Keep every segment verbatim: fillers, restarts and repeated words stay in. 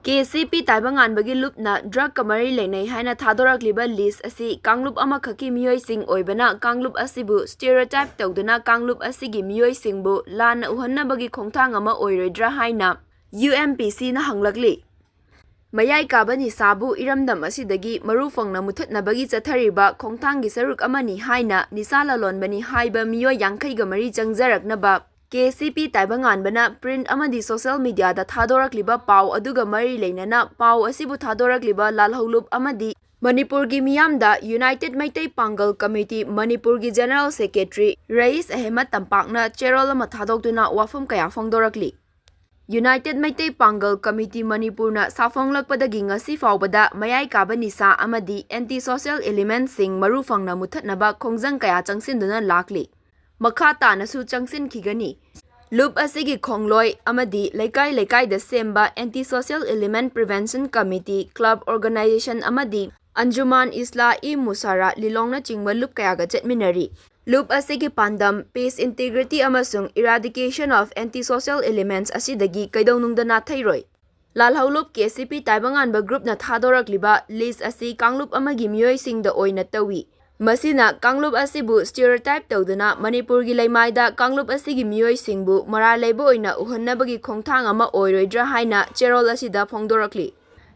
K C ꯄꯤ ꯇꯥꯏꯕꯪꯉꯥꯟꯕꯒꯤ ꯂꯨꯞꯅ ꯗ꯭ꯔꯒꯀ ꯃꯔꯤ ꯂꯩꯅꯩ ꯍꯥꯏꯅ ꯊꯥꯗꯣꯔꯛꯂꯤꯕ ꯂꯤꯁ ꯑꯁꯤ ꯀꯥꯡꯂꯨꯞ ꯑꯃꯈꯛꯀꯤ ꯃꯤꯑꯣꯏꯁꯤꯡ ꯑꯣꯏꯕꯅ, ꯀꯥꯡꯂꯨꯞ ꯑꯁꯤꯕꯨ ꯁ꯭ꯇꯤꯔꯤꯑꯣꯇꯥꯏꯞ ꯇꯧꯗꯨꯅ ꯀꯥꯡꯂꯨꯞ ꯑꯁꯤꯒꯤ ꯃꯤꯑꯣꯏꯁꯤꯡꯕꯨ ꯂꯥꯟꯅ ꯎꯍꯟꯅꯕꯒꯤ ꯈꯣꯡꯊꯥꯡ ꯑꯃ ꯑꯣꯏꯔꯣꯏꯗ꯭ꯔꯥ ꯍꯥꯏꯅ ꯌꯨ ꯑꯦꯝ ꯄꯤ ꯁꯤꯅ ꯍꯪꯂꯛꯂꯤ꯫ ꯃꯌꯥꯏ ꯀꯥꯕ ꯅꯤꯁꯥꯕꯨ ꯏꯔꯝꯗꯝ ꯑꯁꯤꯗꯒꯤ ꯃꯔꯨ ꯐꯪꯅ ꯃꯨꯊꯠꯅꯕꯒꯤ ꯆꯠꯊꯔꯤꯕ ꯈꯣꯡꯊꯥꯡꯒꯤ ꯁꯔꯨꯛ ꯑꯃꯅꯤ ꯍꯥꯏꯅ ꯅꯤꯁꯥ ꯂꯂꯣꯟꯕꯅꯤ ꯍꯥꯏꯕ ꯃꯤꯑꯣꯏ ꯌꯥꯡꯈꯩꯒ ꯃꯔꯤ ꯆꯪꯖꯔꯛꯅꯕ ꯀꯦ ꯁꯤ ꯄꯤ ꯇꯥꯏꯕꯪꯉꯥꯟꯕꯅ ꯄ꯭ꯔꯤꯟꯠ ꯑꯃꯗꯤ ꯁꯣꯁꯤꯌꯦꯜ ꯃꯤꯗꯤꯌꯥꯗ ꯊꯥꯗꯣꯔꯛꯂꯤꯕ ꯄꯥꯎ ꯑꯗꯨꯒ ꯃꯔꯤ ꯂꯩꯅꯅ ꯄꯥꯎ ꯑꯁꯤꯕꯨ ꯊꯥꯗꯣꯔꯛꯂꯤꯕ ꯂꯥꯜꯍꯧꯂꯨꯞ ꯑꯃꯗꯤ ꯃꯅꯤꯄꯨꯔꯒꯤ ꯃꯤꯌꯥꯝꯗ ꯌꯨꯅꯥꯏꯇꯦꯗ ꯃꯩꯇꯩ ꯄꯥꯡꯒꯜ ꯀꯃꯤꯇꯤ ꯃꯅꯤꯄꯨꯔꯒꯤ ꯖꯦꯅꯔꯦꯜ ꯁꯦꯀ꯭ꯔꯦꯇꯔꯤ ꯔꯌꯤꯁ ꯑꯍꯃꯗ ꯇꯝꯄꯥꯛꯅ ꯆꯦꯔꯣꯜ ꯑꯃ ꯊꯥꯗꯣꯛꯇꯨꯅ ꯋꯥꯐꯝ ꯀꯌꯥ ꯐꯣꯡꯗꯣꯔꯛꯂꯤ꯫ ꯌꯨꯅꯥꯏꯇꯦꯗ ꯃꯩꯇꯩ ꯄꯥꯡꯒꯜ ꯀꯃꯤꯇꯤ ꯃꯅꯤꯄꯨꯔꯅ ꯁꯥꯐꯣꯡꯂꯛꯄꯗꯒꯤ ꯉꯁꯤ ꯐꯥꯎꯕꯗ ꯃꯌꯥꯏ ꯀꯥꯕ ꯅꯤꯁꯥ ꯑꯃꯗꯤ ꯑꯦꯟꯇꯤ ꯁꯣꯁꯤꯌꯦꯜ ꯏꯂꯤꯃꯦꯟꯠꯁꯤꯡ ꯃꯔꯨ ꯐꯪꯅ ꯃꯨꯊꯠꯅꯕ ꯈꯣꯡꯖꯪ ꯀꯌꯥ ꯆꯪꯁꯤꯟꯗꯨꯅ ꯂꯥꯛꯂꯤ꯫ ꯃꯈꯥ ꯇꯥꯅꯁꯨ ꯆꯪꯁꯤꯟꯈꯤꯒꯅꯤ꯫ ꯂꯨꯞ ꯑꯁꯤꯒꯤ ꯈꯣꯡꯂꯣꯏ ꯑꯃꯗꯤ ꯂꯩꯀꯥꯏ ꯂꯩꯀꯥꯏꯗ ꯁꯦꯝꯕ anti social element prevention committee, club organisation ꯑꯃꯗꯤ ꯑꯟꯖꯨꯃꯥꯟ ꯏꯁꯂꯥ-ꯏ-ꯃꯨꯁꯥꯔꯥ ꯂꯤꯂꯣꯡꯅꯆꯤꯡꯕ ꯂꯨꯞ ꯀꯌꯥꯒ ꯆꯠꯃꯤꯟꯅꯔꯤ꯫ ꯂꯨꯞ ꯑꯁꯤꯒꯤ ꯄꯥꯟꯗꯝ peace, integrity ꯑꯃꯁꯨꯡ eradication of anti-social elements ꯑꯁꯤꯗꯒꯤ ꯀꯩꯗꯧꯅꯨꯡꯗ ꯅꯥꯊꯩꯔꯣꯏ꯫ ꯂꯥꯜꯍꯧꯂꯨꯞ ꯀꯦ ꯁꯤ ꯄꯤ ꯇꯥꯏꯕꯪꯉꯥꯟꯕ ꯒ꯭ꯔꯨꯞꯅ ꯊꯥꯗꯣꯔꯛꯂꯤꯕ ꯂꯤꯁ ꯑꯁꯤ ꯀꯥꯡꯂꯨꯞ ꯑꯃꯒꯤ ꯃꯤꯑꯣꯏꯁꯤꯡꯗ ꯑꯣꯏꯅ ꯇꯧꯏ꯫ ꯃꯁꯤꯅ ꯀꯥꯡꯂꯨꯞ ꯑꯁꯤꯕꯨ ꯁ꯭ꯇꯤꯔꯤꯑꯣꯇꯥꯏꯞ ꯇꯧꯗꯨꯅ ꯃꯅꯤꯄꯨꯔꯒꯤ ꯂꯩꯃꯥꯏꯗ ꯀꯥꯡꯂꯨꯞ ꯑꯁꯤꯒꯤ ꯃꯤꯑꯣꯏꯁꯤꯡꯕꯨ ꯃꯔꯥꯜ ꯂꯩꯕ ꯑꯣꯏꯅ ꯎꯍꯟꯅꯕꯒꯤ ꯈꯣꯡꯊꯥꯡ ꯑꯃ ꯑꯣꯏꯔꯣꯏꯗ꯭ꯔꯥ ꯍꯥꯏꯅ ꯆꯦꯔꯣꯜ ꯑꯁꯤꯗ ꯐꯣꯡꯗꯣꯔꯛꯂꯤ꯫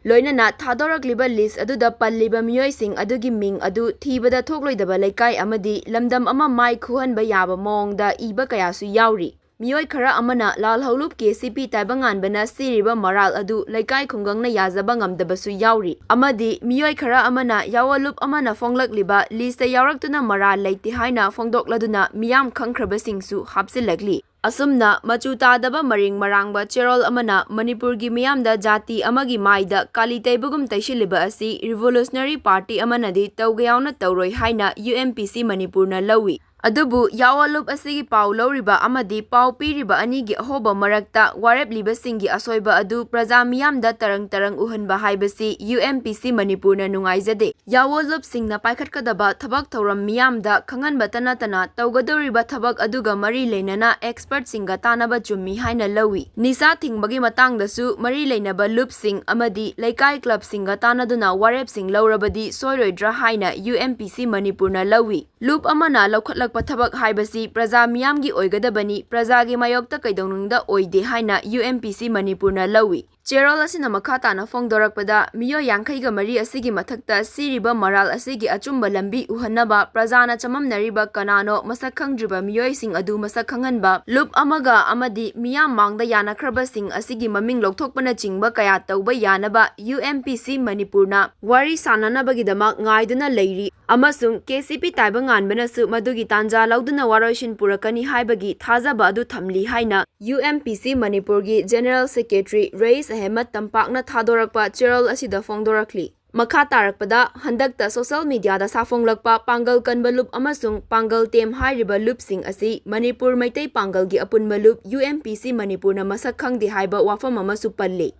ꯂꯣꯏꯅꯅ ꯊꯥꯗꯣꯔꯛꯂꯤꯕ ꯂꯤꯁ ꯑꯗꯨꯗ ꯄꯜꯂꯤꯕ ꯃꯤꯑꯣꯏꯁꯤꯡ ꯑꯗꯨꯒꯤ ꯃꯤꯡ ꯑꯗꯨ ꯊꯤꯕꯗ ꯊꯣꯛꯂꯣꯏꯗꯕ ꯂꯩꯀꯥꯏ ꯑꯃꯗꯤ ꯂꯝꯗꯝ ꯑꯃ ꯃꯥꯏ ꯈꯨꯍꯟꯕ ꯌꯥꯕ ꯃꯑꯣꯡꯗ ꯏꯕ ꯀꯌꯥꯁꯨ ꯌꯥꯎꯔꯤ꯫ ꯃꯤꯑꯣꯏ ꯈꯔ ꯑꯃꯅ ꯂꯥꯜꯍꯧꯂꯨꯞ ꯀꯦ ꯁꯤ ꯄꯤ ꯇꯥꯏꯕꯪꯉꯥꯟꯕꯅ ꯁꯤꯔꯤꯕ ꯃꯔꯥꯜ ꯑꯗꯨ ꯂꯩꯀꯥꯏ ꯈꯨꯡꯒꯪꯅ ꯌꯥꯖꯕ ꯉꯝꯗꯕꯁꯨ ꯌꯥꯎꯔꯤ ꯑꯃꯗꯤ ꯃꯤꯑꯣꯏ ꯈꯔ ꯑꯃꯅ ꯌꯥꯑꯣꯂꯨꯞ ꯑꯃꯅ ꯐꯣꯡꯂꯛꯂꯤꯕ ꯂꯤꯁꯇ ꯌꯥꯎꯔꯛꯇꯨꯅ ꯃꯔꯥꯜ ꯂꯩꯇꯦ ꯍꯥꯏꯅ ꯐꯣꯡꯗꯣꯛꯂꯗꯨꯅ ꯃꯤꯌꯥꯝ ꯈꯪꯈ꯭ꯔꯕꯁꯤꯡꯁꯨ ꯍꯥꯞꯆꯤꯜꯂꯛꯂꯤ꯫ ꯑꯁꯨꯝꯅ ꯃꯆꯨ ꯇꯥꯗꯕ ꯃꯔꯤꯡ ꯃꯔꯥꯡꯕ ꯆꯦꯔꯣꯜ ꯑꯃꯅ ꯃꯅꯤꯄꯨꯔꯒꯤ ꯃꯤꯌꯥꯝꯗ ꯖꯥꯇꯤ ꯑꯃꯒꯤ ꯃꯥꯏꯗ ꯀꯥꯂꯤ ꯇꯩꯕꯒꯨꯝ ꯇꯩꯁꯤꯜꯂꯤꯕ ꯑꯁꯤ ꯔꯤꯚꯣꯂꯨꯁꯅꯔꯤ ꯄꯥꯔꯇꯤ ꯑꯃꯅꯗꯤ ꯇꯧꯒꯦ ꯌꯥꯎꯅ ꯇꯧꯔꯣꯏ ꯍꯥꯏꯅ ꯌꯨ ꯑꯦꯝ ꯄꯤ ꯁꯤ ꯃꯅꯤꯄꯨꯔꯅ ꯂꯧꯏ꯫ ꯑꯗꯨꯕꯨ ꯌꯥꯋꯣ ꯂꯨꯞ ꯑꯁꯤꯒꯤ ꯄꯥꯎ ꯂꯧꯔꯤꯕ ꯑꯃꯗꯤ ꯄꯥꯎ ꯄꯤꯔꯤꯕ ꯑꯅꯤꯒꯤ ꯑꯍꯣꯕ ꯃꯔꯛꯇ ꯋꯥꯔꯦꯞꯂꯤꯕꯁꯤꯡꯒꯤ ꯑꯁꯣꯏꯕ ꯑꯗꯨ ꯄ꯭ꯔꯖꯥ ꯃꯤꯌꯥꯝꯗ ꯇꯔꯪ ꯇꯔꯪ ꯎꯍꯟꯕ ꯍꯥꯏꯕꯁꯤ U M P C ꯃꯅꯤꯄꯨꯔꯅ ꯅꯨꯡꯉꯥꯏꯖꯗꯦ꯫ ꯌꯥꯋꯣ ꯂꯨꯞꯁꯤꯡꯅ ꯄꯥꯏꯈꯠꯀꯗꯕ ꯊꯕꯛ ꯊꯧꯔꯝ ꯃꯤꯌꯥꯝꯗ ꯈꯪꯍꯟꯕꯇ ꯅꯠꯇꯅ ꯇꯧꯒꯗꯧꯔꯤꯕ ꯊꯕꯛ ꯑꯗꯨꯒ ꯃꯔꯤ ꯂꯩꯅꯅ expertꯁꯤꯡꯒ ꯇꯥꯟꯅꯕ ꯆꯨꯝꯃꯤ ꯍꯥꯏꯅ ꯂꯧꯏ꯫ ꯅꯤꯁꯥ ꯊꯤꯡꯕꯒꯤ ꯃꯇꯥꯡꯗꯁꯨ ꯃꯔꯤ ꯂꯩꯅꯕ ꯂꯨꯞꯁꯤꯡ ꯑꯃꯗꯤ ꯂꯩꯀꯥꯏ clubꯁꯤꯡꯒ ꯇꯥꯟꯅꯗꯨꯅ ꯋꯥꯔꯦꯞꯁꯤꯡ ꯂꯧꯔꯕꯗꯤ ꯁꯣꯏꯔꯣꯏꯗ꯭ꯔꯥ ꯍꯥꯏꯅ U M P C ꯃꯅꯤꯄꯨꯔꯅ ꯂꯧꯏ꯫ ꯂꯨꯞ ꯑꯃꯅ ꯂꯧꯈꯠꯂꯛꯄ ꯊꯕꯛ ꯍꯥꯏꯕꯁꯤ ꯄ꯭ꯔꯖꯥ ꯃꯤꯌꯥꯝꯒꯤ ꯑꯣꯏꯒꯗꯕꯅꯤ, ꯄ꯭ꯔꯖꯥꯒꯤ ꯃꯥꯌꯣꯛꯇ ꯀꯩꯗꯧꯅꯨꯡꯗ ꯑꯣꯏꯗꯦ ꯍꯥꯏꯅ U M P C ꯃꯅꯤꯄꯨꯔꯅ ꯂꯧꯏ꯫ ꯆꯦꯔꯣꯜ ꯑꯁꯤꯅ ꯃꯈꯥ ꯇꯥꯅ ꯐꯣꯡꯗꯣꯔꯛꯄꯗ, ꯃꯤꯑꯣꯏ ꯌꯥꯡꯈꯩꯒ ꯃꯔꯤ ꯑꯁꯤꯒꯤ ꯃꯊꯛꯇ ꯁꯤꯔꯤꯕ ꯃꯔꯥꯜ ꯑꯁꯤꯒꯤ ꯑꯆꯨꯝꯕ ꯂꯝꯕꯤ ꯎꯍꯟꯅꯕ ꯄ꯭ꯔꯖꯥꯅ ꯆꯃꯝꯅꯔꯤꯕ ꯀꯅꯥꯅꯣ ꯃꯁꯛ ꯈꯪꯗ꯭ꯔꯤꯕ ꯃꯤꯑꯣꯏꯁꯤꯡ ꯑꯗꯨ ꯃꯁꯛ ꯈꯪꯍꯟꯕ, ꯂꯨꯞ ꯑꯃꯒ ꯑꯃꯗꯤ ꯃꯤꯌꯥꯝ ꯃꯥꯡꯗ ꯌꯥꯅꯈ꯭ꯔꯕꯁꯤꯡ ꯑꯁꯤꯒꯤ ꯃꯃꯤꯡ ꯂꯧꯊꯣꯛꯄꯅꯆꯤꯡꯕ ꯀꯌꯥ ꯇꯧꯕ ꯌꯥꯅꯕ U M P C ꯃꯅꯤꯄꯨꯔꯅ ꯋꯥꯔꯤ ꯁꯥꯅꯅꯕꯒꯤꯗꯃꯛ ꯉꯥꯏꯗꯨꯅ ꯂꯩꯔꯤ ꯑꯃꯁꯨꯡ K C P ꯇꯥꯏꯕꯪꯉꯥꯟꯕꯅꯁꯨ ꯃꯗꯨꯒꯤ ꯇꯥꯟꯖꯥ ꯂꯧꯗꯨꯅ ꯋꯥꯔꯣꯏꯁꯤꯟ ꯄꯨꯔꯛꯀꯅꯤ ꯍꯥꯏꯕꯒꯤ ꯊꯥꯖꯕ ꯑꯗꯨ ꯊꯝꯂꯤ ꯍꯥꯏꯅ U M P C ꯃꯅꯤꯄꯨꯔꯒꯤ General Secretary ꯔꯌꯤꯁ ꯑꯍꯃꯗ ꯇꯝꯄꯥꯛꯅ ꯊꯥꯗꯣꯔꯛꯄ ꯆꯦꯔꯣꯜ ꯑꯁꯤꯗ ꯐꯣꯡꯗꯣꯔꯛꯂꯤ꯫ ꯃꯈꯥ ꯇꯥꯔꯛꯄꯗ, ꯍꯟꯗꯛꯇ social mediaꯗ ꯁꯥꯐꯣꯡꯂꯛꯄ ꯄꯥꯡꯒꯜ ꯀꯟꯕ ꯂꯨꯞ ꯑꯃꯁꯨꯡ ꯄꯥꯡꯒꯜ ꯇꯦꯝ ꯍꯥꯏꯔꯤꯕ ꯂꯨꯞꯁꯤꯡ ꯑꯁꯤ ꯃꯅꯤꯄꯨꯔ ꯃꯩꯇꯩ ꯄꯥꯡꯒꯜꯒꯤ ꯑꯄꯨꯟꯕ ꯂꯨꯞ U M P C ꯃꯅꯤꯄꯨꯔꯅ ꯃꯁꯛ ꯈꯪꯗꯦ ꯍꯥꯏꯕ ꯋꯥꯐꯝ ꯑꯃꯁꯨ ꯄꯜꯂꯤ꯫